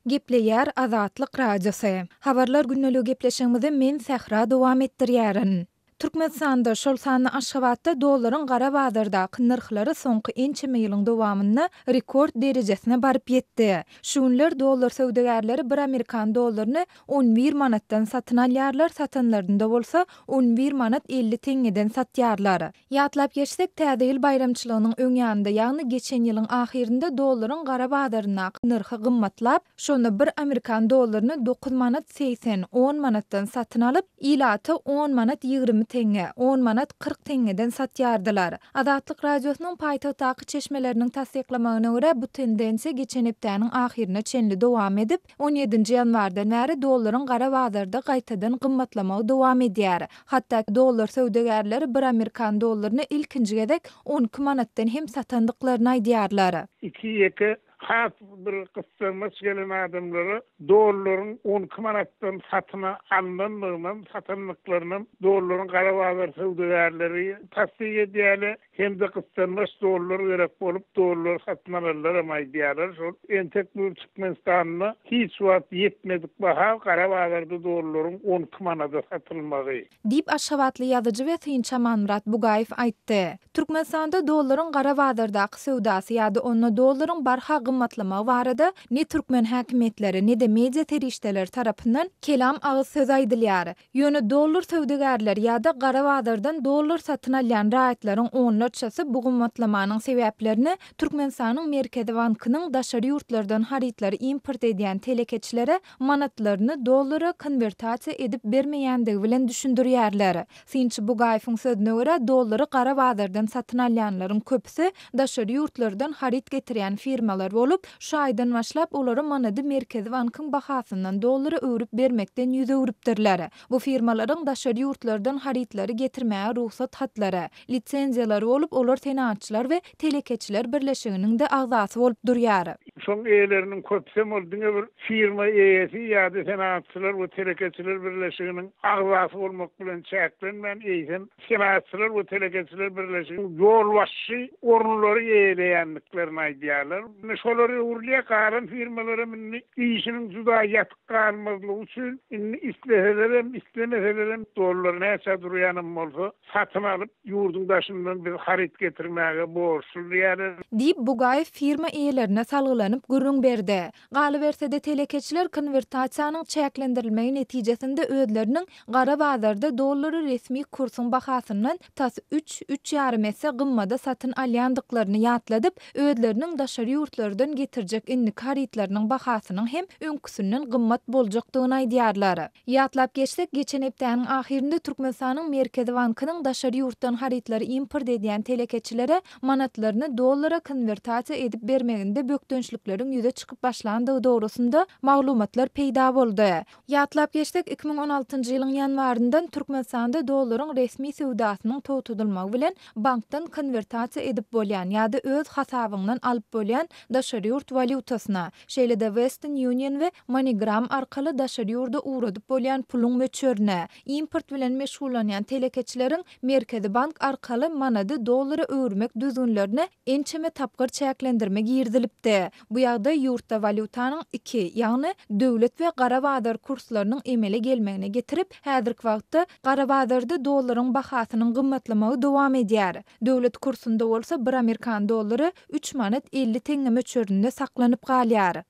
Gepleýär Azatlyk Radiosy. Habarlar gündeligi gepleşigimizi men Sähra dowam etdirýärin. Türkmenistanda, şol sanda Aşgabatda dollaryň gara bazardaky nyrhlary soňky ençeme ýylyň dowamynda rekord derejesine baryp ýetdi. Şu günler dollar söwdagärleri bir amerikan dollaryny 11 manatdan satyn alýarlar, satanlarynda bolsa 11 manat 50 teňňeden satýarlar. Ýatlap geçsek, Täze ýyl baýramçylygynyň öň ýanynda, ýagny geçen ýylyň ahyrynda dollaryň gara bazaryndaky nyrhy gymmatlap, şonda bir amerikan dollaryny dokuz manat 80, on manatdan satyn alyp, ilata on manat 20 teňňe, on manat 40 teňňeden satýardylar. Azatlyk Radiosynyň paýtagtdaky çeşmeleriniň tassyklamagyna görä, bu tendensiýa geçen hepdäniň ahyryna çenli dowam edip, On ýedinji ýanwardan bäri dollaryň gara bazarda gaýtadan gymmatlamagy dowam edýär. Hatda dollar söwdagärleri bir amerikan dollaryny ilkinji gezek 12 manatdan hem satandyklaryny aýdýarlar. Iki-ýeke has bir gyssanmaç gelen adamlara dollaryň 12 manatdan satyn alnandygynam, satandyklarynam dollaryň gara bazar söwdagärleri tassyk edýärler. Hem-de gyssanmaç dollar gerek bolup, dollar satyn alanlaram aýdýarlar. Şol entek bu Türkmenistanda hiç wagt ýetmedik baha gara bazarda dollaryň 12 manada satylmagy. Diýip, aşgabatly ýazyjy we synçy Amanmyrat Bugaýew aýtdy. Türkmenistanda dollaryň gara bazardaky söwdasy ýa-da onda dollaryň barha gymmatlamagy barada ne türkmen häkimiýetleri, ne-de media serişdeleri tarapyndan kelam agyz söz aýdylýar. Ýöne dollar söwdagärleri ýa-da gara bazardan dollar satyn alýan raýatlaryň onlarçasy bu gymmatlamanyň sebäplerini Türkmenistanyň Merkezi bankynyň daşary ýurtlardan harytlary import edýän telekeçilere manatlaryny dollara konwertasiýa edip bermeýändigi bilen düşündirýärler. Synçy Bugaýewiň sözüne görä, dollary gara bazardan satyn alýanlaryň köpüsi daşary ýurtlardan haryt getirýän firmalar bolup, şu aýdan başlap olara manady Merkezi bankyň bahasyndan dollara öwrüp bermekden ýüz öwrüpdirler. Bu firmalaryň daşary ýurtlardan harytlary getirmäge rugsat hatlary, lisenziýalary bolup, olar Senagatçylar we telekeçiler birleşiginiň-de agzasy bolup durýar. Şoň eýeleriniň köpüsem ol diňe bir firma eýesi ýa-da Senagatçylar we telekeçiler birleşiginiň agzasy bolmak bilen çäklenmän, eýsem, Senagatçylar we telekeçiler birleşiginiň ýolbaşçy orunlary eýeleýändiklerini aýdýarlar. Indi şolar öwrülýär, galan firmalaram indi işiniň juda ýatyk galmazlygy üçin indi isleselerem, islemeselerem dollar näçä durýanam bolsa satyn alyp, ýurduň daşyndan biz haryt getirmäge borçly diýýärler. Diýip, Bugaýew firma eýelerine salgylanyp gürrüň berdi. Galyberse-de, telekeçiler konwertasiýanyň çäklendirilmegi netijesinde özleriniň gara bazarda dollary resmi kursuň bahasyndan tas üç, üç ýarym esse gymmada satyn alýandyklaryny ýatladyp, özleriniň daşary ýurtlardan getirjek indiki harytlarynyň bahasynyň hem öňküsinden gymmat boljakdygyny aýdýarlar. Ýatlap geçsek, geçen hepdäniň ahyrynda Türkmenistanyň Merkezi bankynyň daşary ýurtdan harytlary import edýän telekeçilere manatlaryny dollara konwertasiýa edip bermeginde bökdençlikleriň ýüze çykyp başlandygy dogrusynda maglumatlar peýda boldy. Ýatlap geçsek, 2016-njy ýylyň ýanwaryndan Türkmenistanda dollaryň resmi söwdasynyň togtadylmagy bilen bankdan konwertasiýa edip bolýan ýa-da öz hasabyňdan alyp bolýan daşary ýurt walýutasyna, şeýle-de Western Union we MoneyGram arkaly daşary ýurda ugradyp bolýan puluň möçberine, import bilen meşgullanýan telekeçileriň Merkezi bank arkaly manady dollara öwürmek düzgünlerine ençeme tapgyr çäklendirme girizilipdi. Bu ýagdaý ýurtda walýutanyň iki, ýagny döwlet we gara bazar kurslarynyň emele gelmegine getirip, häzirki wagtda gara bazarda dollaryň bahasynyň gymmatlamagy dowam edýär. Döwlet kursunda bolsa bir amerikan dollary üç manat 50 teňňe möçberinde saklanyp galýar.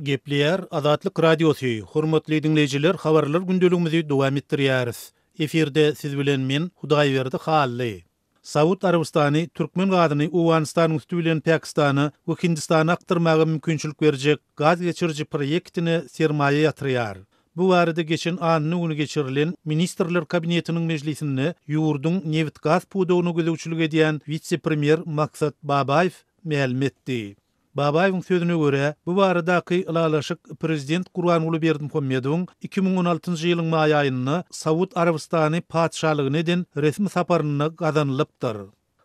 Gepleýär Azatlyk Radiosy, Hormatly diňleýjiler habarlar gündeligimizi dowam etdirýäris. Efirde siz bilen men Hudaýberdi Hally. Saud Arabystany türkmen gazyny Owganystanyň üsti bilen Pakistana we Hindistana akdyrmaga mümkinçilik berjek gaz geçiriji proýektine sermaýa ýatyrýar. Bu barada geçen anna güni geçirilen Ministrler Kabinetiniň mejlisinde ýurduň nebit-gaz pudagyna gözegçilik edýän wise-premýer Maksat Babaýew mälim etdi. Babaýewiň sözüne görä, bu baradaky ylalaşyk prezident Gurbanguly Berdimuhamedowyň 2016-njy ýylyň maý aýynda Saud Arabystany Patyşalygyna eden resmi saparynda gazanylypdyr.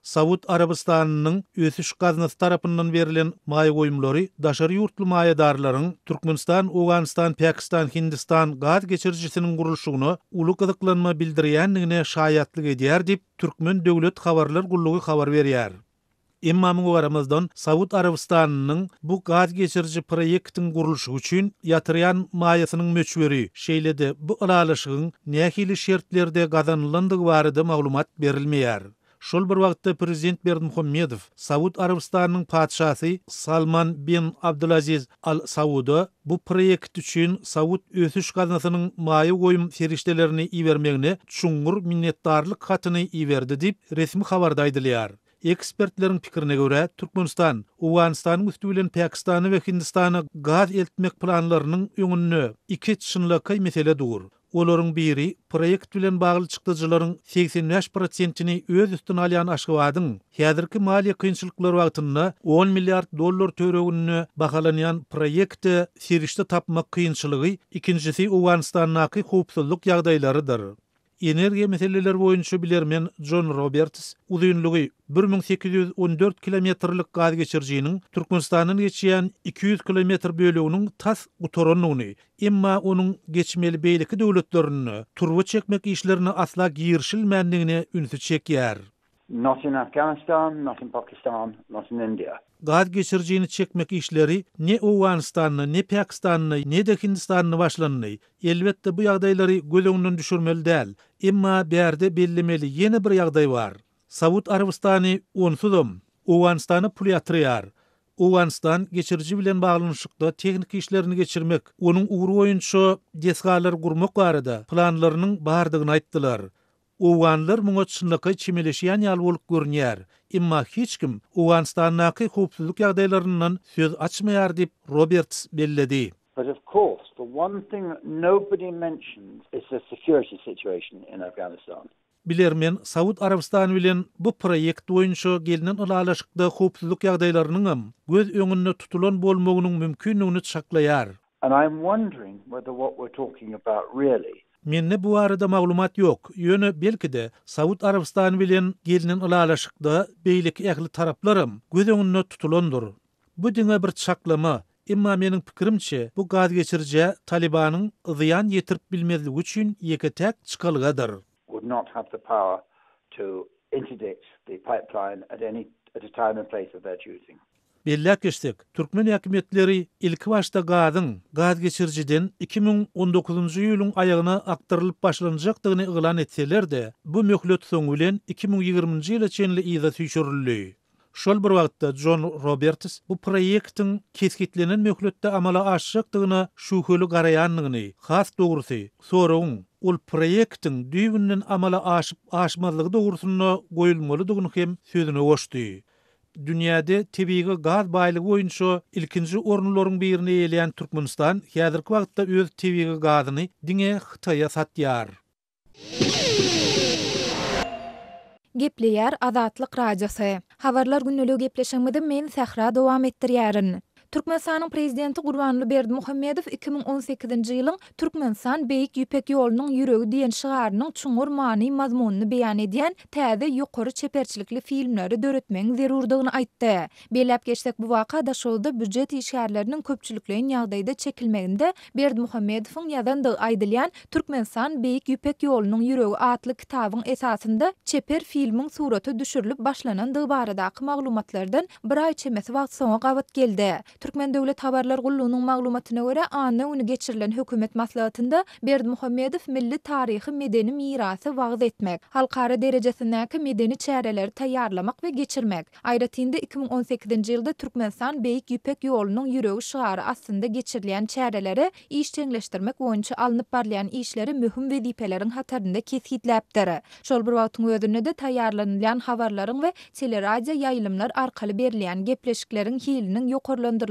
Saud Arabystanynyň Ösüş gaznasy tarapyndan berlen maýa goýumlary daşary ýurtly maýadarlaryň Türkmenistan, Owganystan, Pakistan, Hindistan gaz geçirijisiniň gurluşygyna uly gyzyklanma bildirýändigine şaýatlyk edýär diýip, Türkmen döwlet habarlar gullugy habar berýär. Emma muňa garamazdan, Saud Arabystanynyň bu gaz geçiriji proýektiň gurluşygy üçin ýatyrýan maýasynyň möçberi, şeýle-de bu ylalaşygyň nähili şertlerde gazanylandygy barada maglumat berilmeýär. Şol bir wagtda prezident Berdimuhamedow Saud Arabystanynyň patyşasy Salman bin Abdulaziz Al Sauda bu proýekt üçin Saud ösüş gaznasynyň maýa goýum serişdelerini ibermegine çuňňur minnetdarlyk hatyny iberdi diýip, resmi habarda aýdylýar. Ekspertleriň pikirine görä, Türkmenistan Owganystanyň üsti bilen Pakistana we Hindistana gaz eltmek planlarynyň öňünde iki çynlakaý mesele dur. Olaryň biri, proýekt bilen bagly çykdajylaryň 85 prosentini öz üstüne alýan Aşgabadyň häzirki maliýe kynçylyklary wagtynda on milliard dollar töwereginde bahalanýan proýekte serişde tapmak kynçylygy, ikinjisi Owganystandaky howpsuzlyk ýagdaýlarydyr. Energiýa meseleleri boýunça bilermen Jon Roberts uzynlygy 1814 kilometrlik gaz geçirijiniň Türkmenistandan geçýän 200 kilometr böleginiň tas gutarandygyny, emma onuň geçmeli beýleki döwletlerinde turba çekmek işlerine asla girişilmändigine ünsi çekýär. Not in Afghanistan, not in Pakistan, not in India. Gaz geçirijini çekmek işleri ne Owganystanda, ne Pakistanda, ne-de Hindistanda başlandy. Elbetde, bu ýagdaýlary göz öňünden düşürmeli däl. Emma bärde bellemeli ýene bir ýagdaý bar. Saud Arabystany onsuzam Owganystana pul ýatyrýar. Owganystan geçiriji bilen baglanyşykda tehniki işlerini geçirmek, onuň ugry boýunça desgalary gurmak barada planlarynyň bardygyny aýtdylar. Owganlar muňa çynlakaý çemeleşýän ýaly bolup görünýär, emma hiç kim Owganystandaky howpsuzlyk ýagdaýlaryndan söz açmaýar diýip, Roberts belledi. But of course the one thing that nobody mentions is the security situation in Afghanistan. Bilermen Saud Arabystany bilen bu proýekt boýunça gelnen ylalaşykda howpsuzlyk ýagdaýlarynyňam göz öňünde tutulan bolmagynyň mümkindigini çaklaýar. And I am wondering whether what we're talking about really. Mende bu barada maglumat ýok, ýöne belki-de, Saud Arabystany bilen gelnen ylalaşykda beýleki ähli taraplaram göz öňünde tutulandyr. Bu diňe bir çaklama, emma meniň pikirimçe, bu gazgeçirijä Talybanyň zyýan ýetirip bilmezligi üçin ýeke-täk çykalgadyr. Would not have the power to interdict the pipeline at any at a time and place of their choosing. Belläp geçsek, türkmen häkimiýetleri ilkibaşda gazyň gazgeçirijiden 2019-njy ýylyň aýagyna akdyrylyp başlanjakdygyny yglan etseler-de, bu möhlet soňy bilen 2020-nji ýyla çenli yza süýşürildi. Şol bir wagtda Jon Roberts bu proýektiň kesgitlenen möhletde amala aşjakdygyna şübheli garaýandygyny, has dogrusy, soragyň ol proýektiň düýbünden amala aşyp-aşmazlygy dogrusynda goýulmalydygyny hem sözüne goşdy. Dünýäde tebigy gaz baýlygy boýunça ilkinji orunlaryň birini eýeleýän Türkmenistan häzirki wagtda öz tebigy gazyny diňe Hytaýa satýar. Gepleýär Azatlyk Radiosy. Habarlar gündeligi gepleşigimizi men Sähra dowam etdirýärin. Türkmenistanyň Prezidenti Gurbanguly Berdimuhamedow 2018-nji ýylyň Türkmenistan Beýik Ýüpek ýolunyň ýüregi diýen şygarynyň çuňňur many-mazmunyny beýan edýän täze ýokary çeperçilikli filmleri döretmegiň zerurdygyny aýtdy. Belläp geçsek, bu waka Daşoguzda býujet işgärleriniň köpçülikleýin ýagdaýda çekilmeginde Berdimuhamedowyň ýazandygy aýdylýan Türkmenistan Beýik Ýüpek ýolunyň ýüregi atly kitabyň esasynda çeper filmiň surata düşürilip başlanandygy baradaky maglumatlardan bir aý çemesi wagt soňa gabat geldi. Türkmen döwlet habarlar gullugynyň maglumatyna görä, anna güni geçirilen hökümet maslahatynda Berdimuhamedow milli taryhy-medeni mirasy wagyz etmek, halkara derejesindäki medeni çäreleri taýýarlamak we geçirmek, Aýratyn-da, 2018-nji ýylda Türkmenistan Beýik Ýüpek ýolunyň ýüregi şygary astynda geçirilýän çäreleri işjeňleşdirmek boýunça alnyp barylýan işleri möhüm wezipeleriň hatarynda kesgitläpdir. Şol bir wagtyň özünde-de taýýarlanylýan habarlaryň we teleradio ýaýlymlar arkaly berilýän gepleşikleriň hiliniň ýokarlandyrylmagyna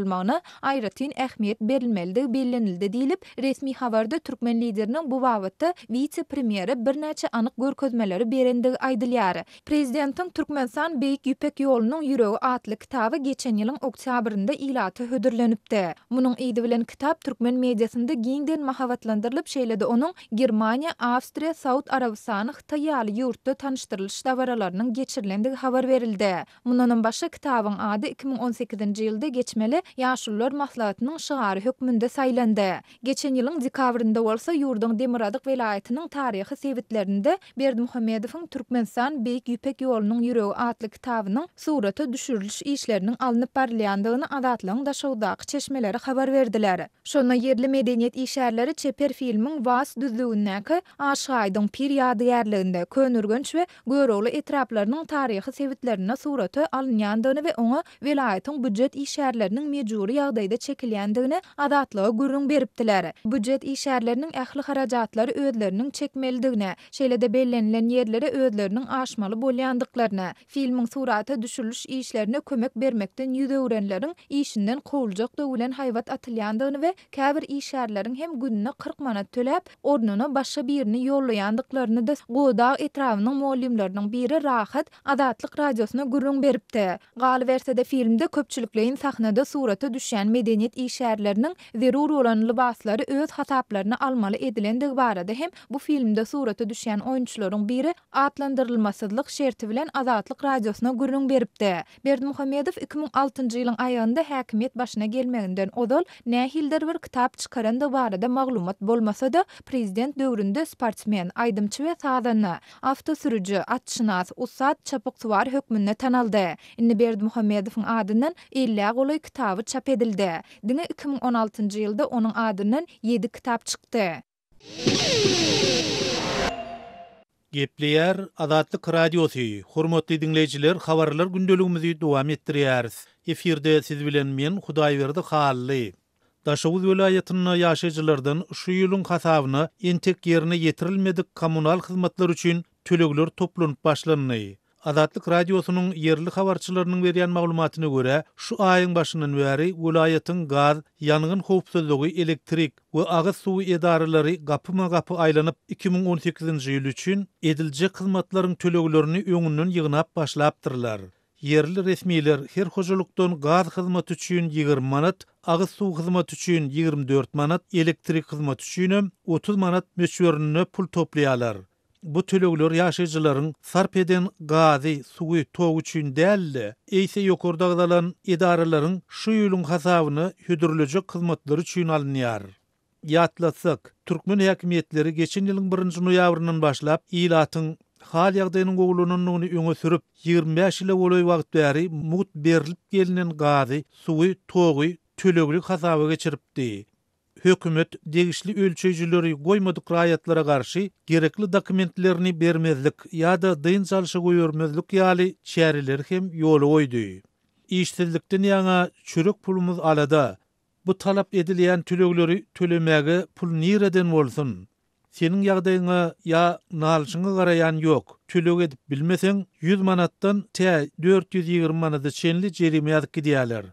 aýratyn ähmiýet berilmelidigi bellenildi diýlip, resmi habarda türkmen Lideriniň bu babatda wise-premýere birnäçe anyk görkezmeleri berendigi aýdylýar. Prezidentiň Türkmenistan Beýik Ýüpek ýolunyň ýüregi atly kitaby geçen ýylyň oktýabrynda ilata hödürlenipdi. Munuň yzy bilen kitap türkmen mediasynda giňden mahabatlandyrylyp, şeýle-de onuň Germaniýa, Awstriýa, Saud Arabystany, Hytaý ýaly ýurtda tanyşdyrylyş dabaralarynyň geçirilendigi habar berildi. Mundanam başga kitabyň ady 2018-nji ýylda geçmeli. Ýaşulular maslahatynyň şygary hökmünde saýlandy. Geçen ýylyň dekabrynda bolsa ýurduň demirgazyk welaýatynyň taryhy sebitlerinde Berdimuhamedowyň Türkmenistan, Beýik Ýüpek ýolunyň ýüregi atly kitabynyň surata düşüriliş işleriniň alnyp barylýandygyny Azatlygyň Daşoguzdaky çeşmeleri habar berdiler. Şonda ýerli medeniýet işgärleri çeper filmiň Was düzlügindäki Aşyk Aýdyň pir ýadygärliginde, Köneürgenç we Görogly etraplarynyň taryhy sebitlerinde surata alynýandygyny we oňa welaýatyň býujet işgärleriniň mejbury ýagdaýda çekilýändigini Azatlyga gürrüň beripdiler. Býujet işgärleriniň ähli harajatlary özleriniň çekmelidigini, şeýle-de bellenilen ýerlere özleriniň aşmaly bolýandyklaryny, filmiň surata düşüriliş işlerine kömek bermekden ýüz öwrenleriň işinden kowuljakdygy bilen haýbat atylýandygyny we käbir işgärleriň hem gününe 40 manat töläp, ornuna başga birini ýollaýandyklaryny-da Godag etrabynyň mugallymlarynyň biri Rahat Azatlyk Radiosyna gürrüň beripdi. Galyberse-de, filmde köpçülikleýin sahnada surata düşýän medeniýet işgärleriniň zerur bolan lybaslary öz hasaplaryna almaly edilendigi barada hem bu filmde surata düşýän oýunçylaryň biri atlandyrylmasyzlyk şerti bilen Azatlyk Radiosyna gürrüň beripdi. Berdimuhamedow 2006-njy ýylyň aýagynda häkimiýet başyna gelmeginden ozal nähilidir bir kitap çykarandygy barada maglumat bolmasa-da, prezident döwründe sportsmen, aýdymçy we sazanda, awtosürüji, atşynas, ussat çapyksuwar hökmünde tanaldy. Indi Berdimuhamedowyň adyndan ellä golaý kitaby çap edildi. Diňe 2016-njy ýylda onuň adyndan ýedi kitap çykdy. Gepleýär Azatlyk Radiosy, Hormatly diňleýjiler habarlar gündeligimizi dowam etdirýäris. Efirde siz bilen men Hudaýberdi Hally. Daşoguz welaýatynda ýaşaýjylardan şu ýylyň hasabyna entek ýerine ýetirilmedik kommunal hyzmatlar üçin tölegler toplanyp başlandy. Azatlyk Radiosynyň ýerli habarçylarynyň berýän maglumatyna görä, şu aýyň başyndan bäri welaýatyň gaz, ýangyn howpsuzlygy, elektrik we agyz suwy edaralary gapyma-gapy aýlanyp, 2018-nji ýyl üçin ediljek hyzmatlaryň töleglerini öňünden ýygnap başlapdyrlar. Ýerli resmiler her hojalykdan gaz hyzmaty üçin 20 manat, agyz suw hyzmaty üçin 24 manat, elektrik hyzmaty üçinem 30 manat möçberinde pul toplaýarlar. Bu tölegler ýaşaýjylaryň sarp eden gazy, suwy, togy üçin däl-de, eýse ýokarda agzalan edaralaryň şu ýylyň hasabyna hödürlejek hyzmatlary üçin alynýar. Ýatlatsak, türkmen häkimiýetleri geçen ýylyň birinji noýabryndan başlap ilatyň hal-ýagdaýynyň gowulanandygyny öňe sürüp, 25 ýyla golaý wagt bäri mugt berlip gelnen gazy, suwy, togy tölegli hasaba geçiripdi. Hökümet degişli ölçeýjileri goýmadyk raýatlara garşy gerekli dokumentlerini bermezlik ýa-da dynç alşa goýbermezlik ýaly çäreleri hem ýola goýdy. Işsizlikden ýaňa çörek pulumyz alada. Bu talap edilýän tölegleri tölemäge pul nireden bolsun? Seniň ýagdaýyňa ýa nalyşyňa garaýan ýok. Töleg edip bilmeseň, ýüz manatdan tä 420 manada çenli jerime ýazyp gidýärler.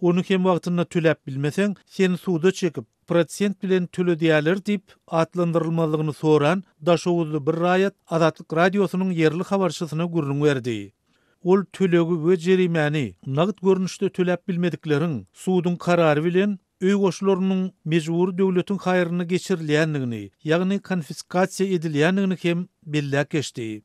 Ony hem wagtynda töläp bilmeseň, seni suda çekip, prosent bilen töledýärler diýip, atlandyrylmazlygyny soran daşoguzly bir raýat Azatlyk Radiosynyň ýerli habarçysyna gürrüň berdi. Ol tölegi we jerimäni nagt görnüşde töläp bilmedikleriň suduň karary bilen öý goşlarynyň mejbury döwletiň haýryna geçirilýändigini, ýagny konfiskasiýa edilýändigini hem belläp geçdi.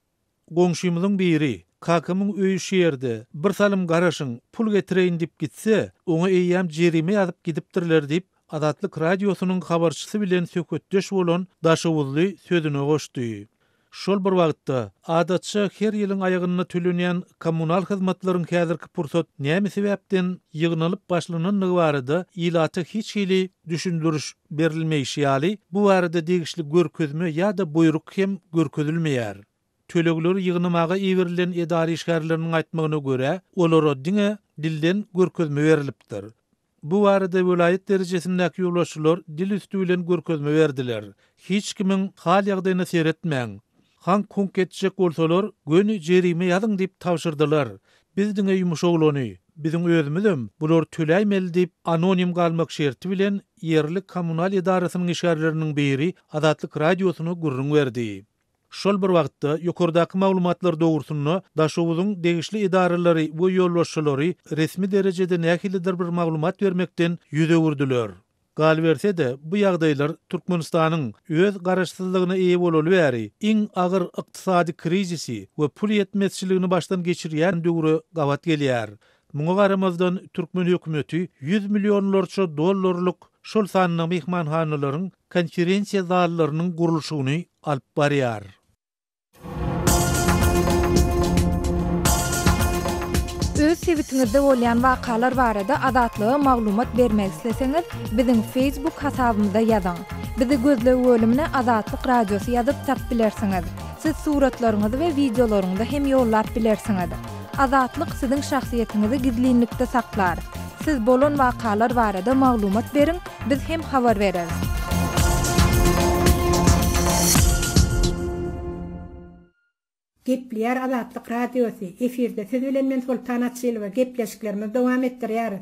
Goňşymyzyň biri, Kakamyň öýi şu ýerde, bir salym garaşyň, pul getireýin diýip gitse, oňa eýýäm jerime ýazyp gidipdirler diýip, Azatlyk Radiosynyň habarçysy bilen söhbetdeş bolan daşoguzly sözüne goşdy. Şol bir wagtda, adatça her ýylyň aýagynda tölenýän kommunal hyzmatlaryň häzirki pursat näme sebäpden ýygnalyp başlanandygy barada ilata hiç hili düşündiriş berilmeýşi ýaly, bu barada degişli görkezme ýa-da buýruk hem görkezilmeýär. Tölegleri ýygnamaga iberilen edara işgärleriniň aýtmagyna görä, olara diňe dilden görkezme berlipdir. Bu barada welaýat derejesindäki ýolbaşçylar dil üsti bilen görkezme berdiler. Hiç kimiň hal-ýagdaýyna seretmäň. Haňk-huňk etjek bolsalar, göni jerime ýazyň diýip tabşyrdylar. Biz diňe ýumuş oglany. Biziň özümizem bular töläýmeli diýip, anonim galmak şerti bilen ýerli kommunal edarasynyň işgärleriniň biri Azatlyk Radiosyna gürrüň berdi. Şol bir wagtda, ýokardaky maglumatlar dogrusynda Daşoguzyň degişli edaralary we ýolbaşçylary resmi derejede nähilidir bir maglumat bermekden ýüz öwürdiler. Galyberse-de, bu ýagdaýlar Türkmenistanyň öz garaşsyzlygyna eýe bolaly bäri iň agyr ykdysady krizisi we pul ýetmezçiligini başdan geçirýän döwre gabat gelýär. Muňa garamazdan, türkmen hökümeti ýüz millionlarça dollarlyk, şol sanda myhmanhanalaryň konferensiýa zallarynyň gurluşygyny alyp barýar. Öz sebitiňizde bolýan wakalar barada Azatlyga maglumat bermek isleseňiz, biziň Facebook hasabymyza ýazyň. Bizi gözleg bölümine Azatlyk Radiosy ýazyp tap bilersiňiz. Siz suratlaryňyzy we wideolaryňyzy hem ýollap bilersiňiz. Azatlyk siziň şahsyýetiňizi gizlinlikde saklar. Siz bolan wakalar barada maglumat beriň, biz hem habar bereris. Gepleýär Azatlyk Radiosy, efirde siz bilen men Soltan Açylowa gepleşiklerimizi dowam etdirýäris.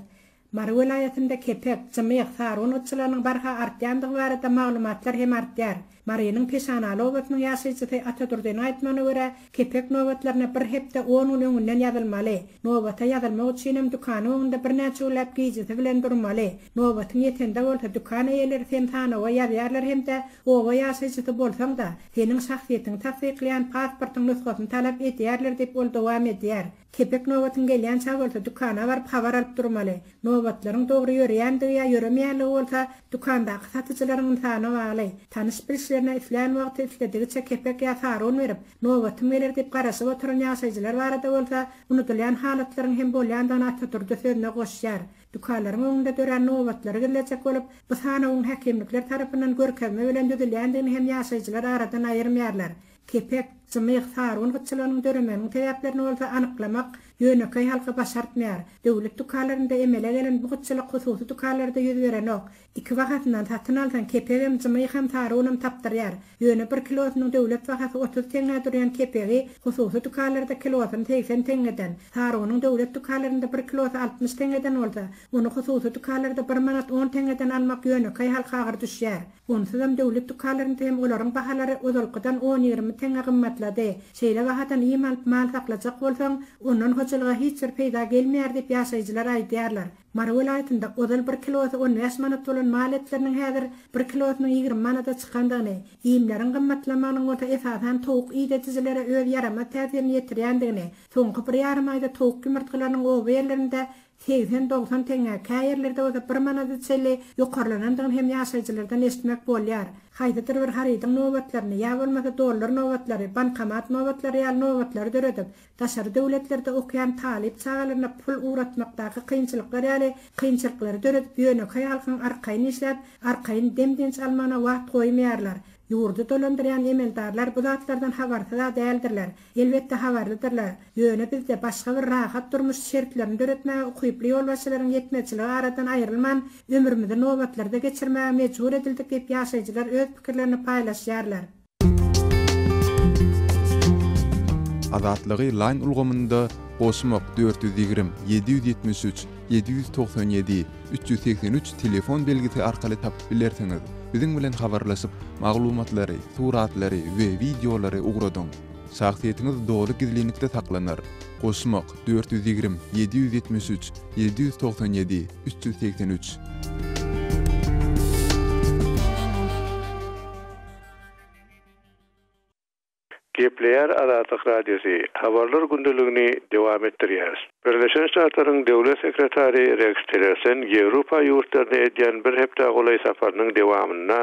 Mary welaýatynda kepek, jymyk, sarun gytçylygynyň barha artýandygy barada maglumatlar hem artýar. Marynyň Peşanaly obasynyň ýaşaýjysy Ata Durdynyň aýtmagyna görä, kepek nobatlaryna bir hepde on gün öňünden ýazylmaly. Nobata ýazylmak üçinem dükanyň öňünde birnäçe günläp gijesi bilen durmaly. Nobatyň ýetende bolsa dükan eýeleri seni sanawa ýazýarlar hem-de oba ýaşaýjysy bolsaň-da, seniň şahsyýetiňi tassyklaýan pasportyň nusgasyny talap edýärler diýip ol dowam edýär. Kepek nobatyň gelýänçä bolsa dükana baryp habar alyp durmaly. Nobatlaryň dogry ýöreýändigi ýa ýöremeýänligi bolsa dükandaky satyjylaryň ynsana bagly. Tanyş-bilişlerine islän wagty isledigiçe kepek ýa sarun berip, nobatym geler diýip garaşyp oturan ýaşaýjylar barada bolsa unudylýan halatlaryň hem bolýandygyny Atadurdy sözüne goşýar. Dükanlaryň öňünde dörän nobatlary gizlejek bolup, bu sanawyň häkimlikler tarapyndan görkezme bilen düzülýändigini hem ýaşaýjylar aradan aýyrmaýarlar. Kepek, jymyk, sarun gytçylygynyň döremeginiň sebäplerini bolsa anyklamak ýönekeý halka başartmaýar. Döwlet dükanlarynda emele gelen bu gytçylyk hususy dükanlarda ýüz berenok. Iki bahasyndan satyn alsaň kepegem, jymykam, sarunam tapdyrýar. Ýöne bir kilosynyň döwlet bahasy 30 teňňä durýan kepegi hususy dükanlarda kilosyny 80 teňňeden, sarunyň döwlet dükanlarynda bir kilosy 60 teňňeden bolsa, ony hususy dükanlarda bir manat on teňňeden almak ýönekeý halka agyr düşýär. Onsuzam döwlet dükanlarynda hem olaryň bahalary ozalkydan on-ýigrimi teňňe gymmatlady. Şeýle bahadan iým alyp mal saklajak bolsaň, ondan hojalyga hiç bir peýda gelmeýär diýip ýaşaýjylar aýdýarlar. Mary welaýatynda ozal bir kilosy on bäş manat bolan mal etleriniň häzir bir kilosynyň ýigrimi manada çykandygyny, iýmleriň gymmatlamagynyň bolsa esasan towuk idedijilere öz ýaramaz täsirini ýetirýändigini, soňky bir ýarym aýda towuk ýumurtgalarynyň oba ýerlerinde Segsen-dogsan teňňä, kä ýerlerde bolsa bir manada çenli ýokarlanandygyny hem ýaşaýjylardan eşitmek bolýar. Haýsydyr bir harydyň nobatlaryny, ýa bolmasa dollar nobatlary, bankomat nobatlary ýaly nobatlary döredip, daşary döwletlerde okaýan talyp çagalaryna pul ugratmakdaky kynçylyklar ýaly kynçylyklary döredip ýönekeý halkyň arkaýyn işläp, arkaýyn dem-dynç almagyna wagt goýmaýarlar. Ýurdy dolandyrýan emeldarlar bu zatlardan habarsyz-a däldirler. Elbetde habarlydyrlar. Ýöne bizde başga bir rahat durmuş şertlerini döretmäge ukyply ýolbaşçylaryň ýetmezçiligi aradan aýrylman, ömrümizi nobatlarda geçirmäge mejbur edildik diýip ýaşaýjylar öz pikirlerini paýlaşýarlar. Azatlygy Line ulgamynda goşmak 420 773 797 383 telefon belgisi arkaly tapyp bilersiňiz. Biziň bilen habarlaşyp, maglumatlary, suratlary we wideolary ugradyň. Şahsyýetiňiz doly gizlinlikde saklanar. Goşmak, 420 773 797 383. Gepleýär Azatlyk Radiosy, Habarlar gündeligini dowam etdirýäris. Birleşen Ştatlaryň Döwlet sekretary Reks Tillerson Ýewropa ýurtlaryna edýän bir hepdä golaý saparynyň dowamynda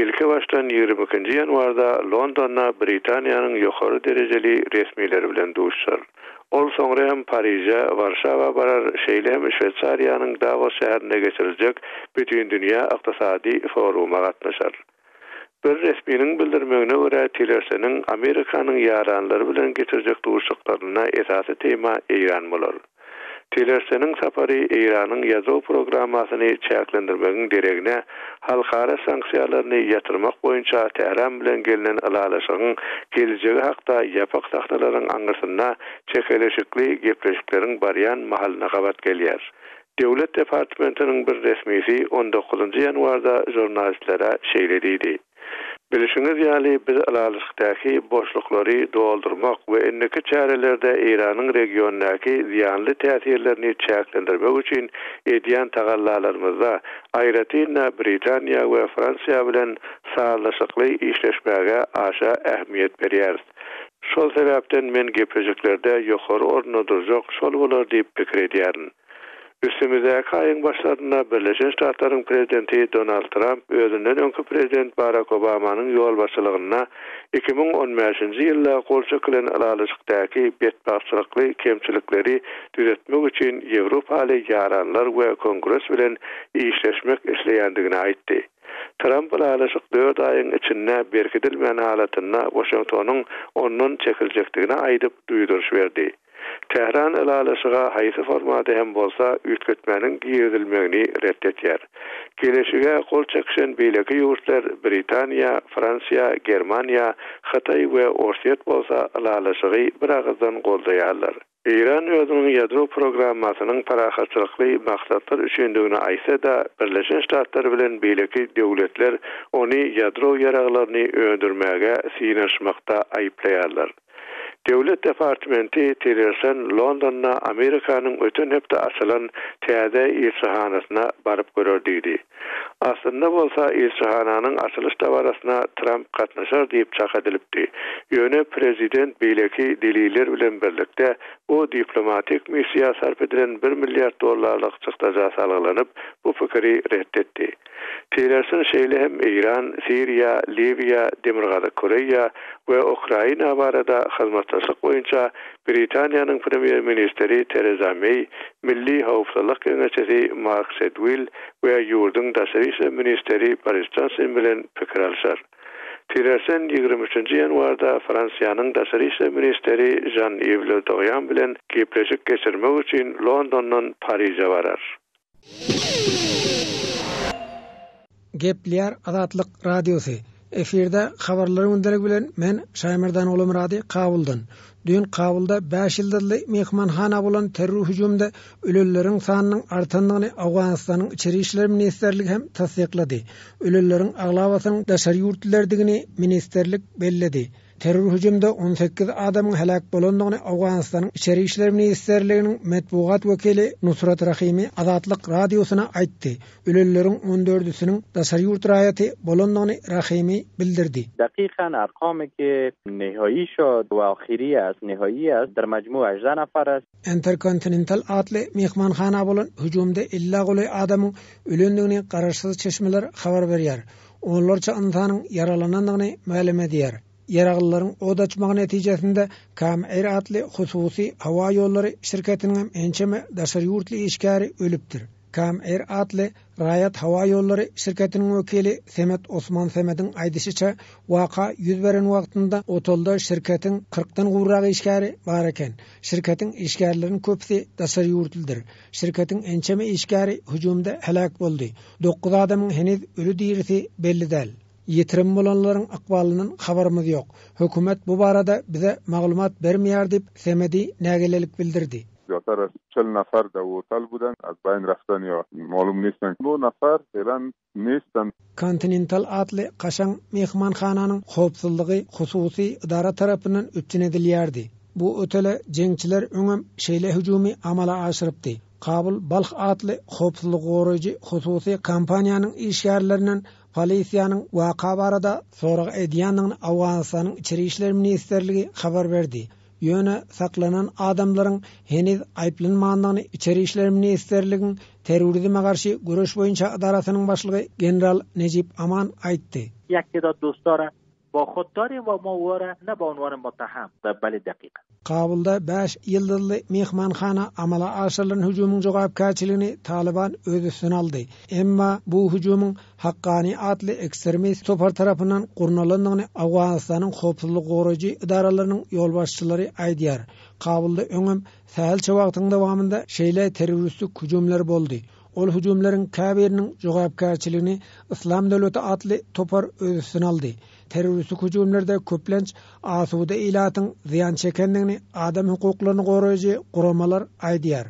ilki başdan ýigrimi ikinji ýanwarda Londonda Britaniýanyň ýokary derejeli resmileri bilen duşuşar. Ol soňra hem Pariže, Warşawa barar, şeýle hem Şweýsariýanyň Dawos şäherinde geçiriljek Bütindünýä ykdysady foruma gatnaşar. Bir resminiň bildirmegine görä, Tillersonyň Amerikanyň ýaranlary bilen geçirjek duşuşyklarynda esasy tema Eýran bolar. Tillersonyň sapary Eýranyň ýadro programmasyny çäklendirmegiň deregine, halkara sanksiýalaryny ýatyrmak boýunça Tähran bilen gelnen ylalaşygyň geljegi hakda ýapyk sahnalaryň aňyrsynda çekeleşikli gepleşikleriň barýan mahalyna gabat gelýär. Döwlet departamentiniň bir resmisi on dokuzynjy ýanwarda žurnalistlere şeýle diýdi, Bilşiňiz ýaly, biz ylalaşykdaky boşluklary doldurmak we indiki çärelerde Eýranyň regiondaky zyýanly täsirlerini çäklendirmek üçin edýän tagallalarymyzda, aýratyn-da Britaniýa we Fransiýa bilen sazlaşykly işleşmäge aşa ähmiýet berýäris. Şol sebäpden men gepleşiklerde ýokary orunda durjak şol bolar diýip pikir edýärin. Üstümizdäki aýyň başlarynda Birleşen Ştatlaryň prezidenti Donald Tramp özünden öňki prezident Barak Obamanyň ýolbaşçylygynda 2015-nji ýylda gol çekilen ylalaşykdaky betbagtçylykly kemçilikleri düzetmek üçin ýewropaly ýaranlar we Kongres bilen işleşmek isleýändigini aýtdy. Tramp ylalaşyk dört aýyň içinde berkidilmän halatynda Waşingtonyň ondan çekiljekdigini aýdyp, duýduryş berdi. Tähran ylalaşyga haýsy formada hem bolsa üýtgetmäniň girizilmegini ret etýär. Geleşige gol çekişen beýleki ýurtlar Britaniýa, Fransiýa, Germaniýa, Hytaý we Orsýet bolsa ylalaşygy biragyzdan goldaýarlar. Eýran özüniň ýadro programmasynyň parahatçylykly maksatlar üçindigini aýtsa-da, Birleşen Ştatlar bilen beýleki döwletler ony ýadro ýaraglaryny öndürmäge synanyşmakda aýyplaýarlar. Döwlet departmenti Tillerson Londonda Amerikanyň öten hepde açylan täze ilçihanasyna baryp görer diýdi. Aslynda bolsa ilçihananyň açylyş dabarasyna Tramp gatnaşar diýip çak edilipdi. Ýöne prezident beýleki deliller bilen birlikde bu diplomatik missiýa sarp edilen bir milliard dollarlyk çykdaja salgylanyp, bu pikiri ret etdi. Tillerson şeýle hem Eýran, Siriýa, Liwiýa, Demirgazyk Koreýa we Ukraina barada hyzmatdaşlyk boýunça Britaniýanyň premýer-ministri Tereza Meý, Milli howpsuzlyk geňeşçisi Mark Sedwill we ýurduň daşary işler ministri Boris Jonson bilen pikir alşar. Tillerson 23 ýanwarda Fransiýanyň daşary işler ministri Žan-Iw Le Drian bilen gepleşik geçirmek üçin Londondan Pariže barar. Gepleýär Azatlyk Radiosy. Efirde habarlar gündeligi bilen men Şaýmerdan Ogulmyrady Kabuldan. Düýn Kabulda bäş ýyldyzly myhmanhana bolan terror hüjüminde ölenleriň sanynyň artandygyny Owganystanyň Içeri işler ministrligi hem tassyklady. Ölenleriň aglabasynyň daşary ýurtlylardygyny ministrlik belledi. Terror hüjümde 18 adamyň heläk bolandygyny Owganystanyň Içeri işler ministrliginiň metbugat wekili Nusrat Rahimi Azatlyk Radiosyna aýtdy. Ölenleriň on dördüsiniň daşary ýurt raýaty bolandygyny Rahimi bildirdi. دقیقا ارقامی که نهایی شد و آخری است نهایی است در مجموع 18 نفر است. Intercontinental atly myhmanhana bolan hüjümde ellä golaý adamyň ölendigini garaşsyz çeşmeler habar berýär. Onlarça ynsanyň ýaralanandygyny mälim edýär. Ýaraglylaryň od açmagy netijesinde Kam Air atly hususy howa ýollary şirketiniňem ençeme daşary ýurtly işgäri ölüpdir. Kam Air atly raýat howa ýollary şirketiniň wekili Semet Osman Semediň aýdyşyça, waka ýüz beren wagtynda otalda şirketiň kyrkdan gowrak işgäri bar eken. Şirketiň işgärleriniň köpüsi daşary ýurtlydyr. Şirketiň ençeme işgäri hüjümde heläk boldy. Dokuz adamyň heniz öli-dirisi belli däl. Ýitirim bolanlaryň ykbalyndan habarymyz ýok. Hökümet bu barada bize maglumat bermeýär diýip, Semedi nägilelik bildirdi. زیاتر از 40 نفر در هتل بودند از بین رفتن یا معلوم نیستند 9 نفر فعلا نیستند. Continental atly kaşaň myhmanhananyň howpsuzlygy hususy edara tarapyndan üpjün edilýärdi. Bu otele jeňçiler öňem şeýle hüjümi amala aşyrypdy. Kabul Balh atly howpsuzlygy goraýjy hususy kompaniýanyň işgärlerinden polisiýanyň waka barada sorag edýändigini Owganystanyň Içeri işler ministrligi habar berdi. Ýöne saklanan adamlaryň heniz aýyplanmandygyny Içeri işler ministrligiň terrorizme garşy göreş boýunça edarasynyň başlygy general Nejip Aman aýtdy. یک تعداد دوستا را با خود داریم و ما او را نه به عنوان متهم بله دقیقا. Kabulda bäş ýyldyzly myhmanhana amala aşyrylan hüjümiň jogapkärçiligini Talyban öz üstüne aldy. Emma bu hüjümiň Hakkani atly ekstremist topar tarapyndan gurnalandygyny Owganystanyň howpsuzlygy goraýjy edaralarynyň ýolbaşçylary aýdýar. Kabulda öňem sähelçe wagtyň dowamynda şeýle terroristik hüjümler boldy. Ol hüjümleriň käbiriniň jogapkärçiligini Yslam döwleti atly topar öz üstüne aldy. Terroristik hüjümlerde köplenç asuda ilatyň zyýan çekendigini adam hukuklaryny goraýjy guramalar aýdýar.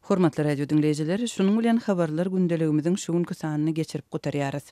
Hormatly radio diňleýjiler, şunuň bilen habarlar gündeligimiziň şu günki sanyny geçirip gutarýarys.